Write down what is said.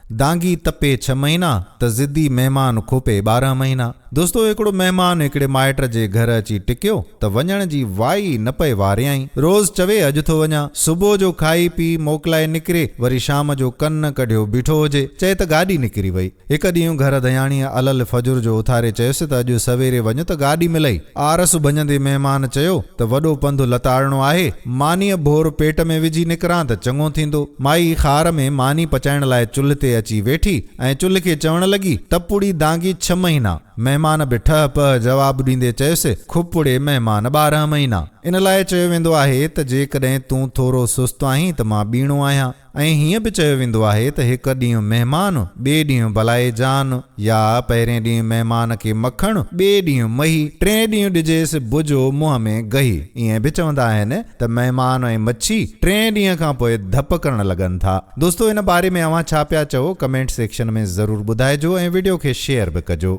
دانگي تپي ڇهه مهينا ته ضدي مهمان کوپي 12 مهينا. دوستو هڪڙو مهمان هڪڙي مائٽ جي گهر اچي ٽڪيو ته وڃڻ جي وائي نه پئي واريائين. روز چوي اڄ ٿو وڃان. صبح جو کائي پي موڪلائي نڪري وري شام جو ڪن ڪڍيو بيٺو هجي. چئي ته گاڏي نڪري وئي. هڪ ڏينهن گهر ڌياڻيء الل فجر جو اٿاري چيس ته اڄ سويري وڃ ته گاڏي ملئي. آرس ڀڃندي مهمان چيو ته وڏو پنڌ لتاڙڻو آهي، مانيء ڀور پيٽ ۾ وجهي نڪران ته چڱو ٿيندو. مائي خار ۾ ماني پچائڻ لاء چلهه تي اچي ويٺي ۽ چلهه کي چوڻ لڳي، تپڙي دانگي ڇهه مهينا. مهمان به ٺهه پهه جواب ڏيندي چيس، کپڙي مهمان 12 مهينا. ان لاء چيو ويندو آهي ته جيڪڏهن تون ٿورو سست آهين ته مان ٻيڻو آهيان. ۽ هيئن به چيو ويندو آهي ته هڪ ڏينهن مهمان، ٻئي ڏينهن بلائي جان، يا پهرين ڏينهن مهمان کي مکڻ، ٻئي ڏينهن مهي، ٽئين ڏينهن ڏجيس بجو منهن ۾ گهي. ائين به چوندا آهن ته مهمان ۽ مڇي ٽئين ڏينهن کان پوء ڌپ ڪرڻ لڳن ٿا. دوستو ان باري ۾ اوهان ڇا پيا چئو ڪمينٽ سيڪشن ۾ ضرور ٻڌائجو ۽ وڊيو کي شيئر به ڪجو.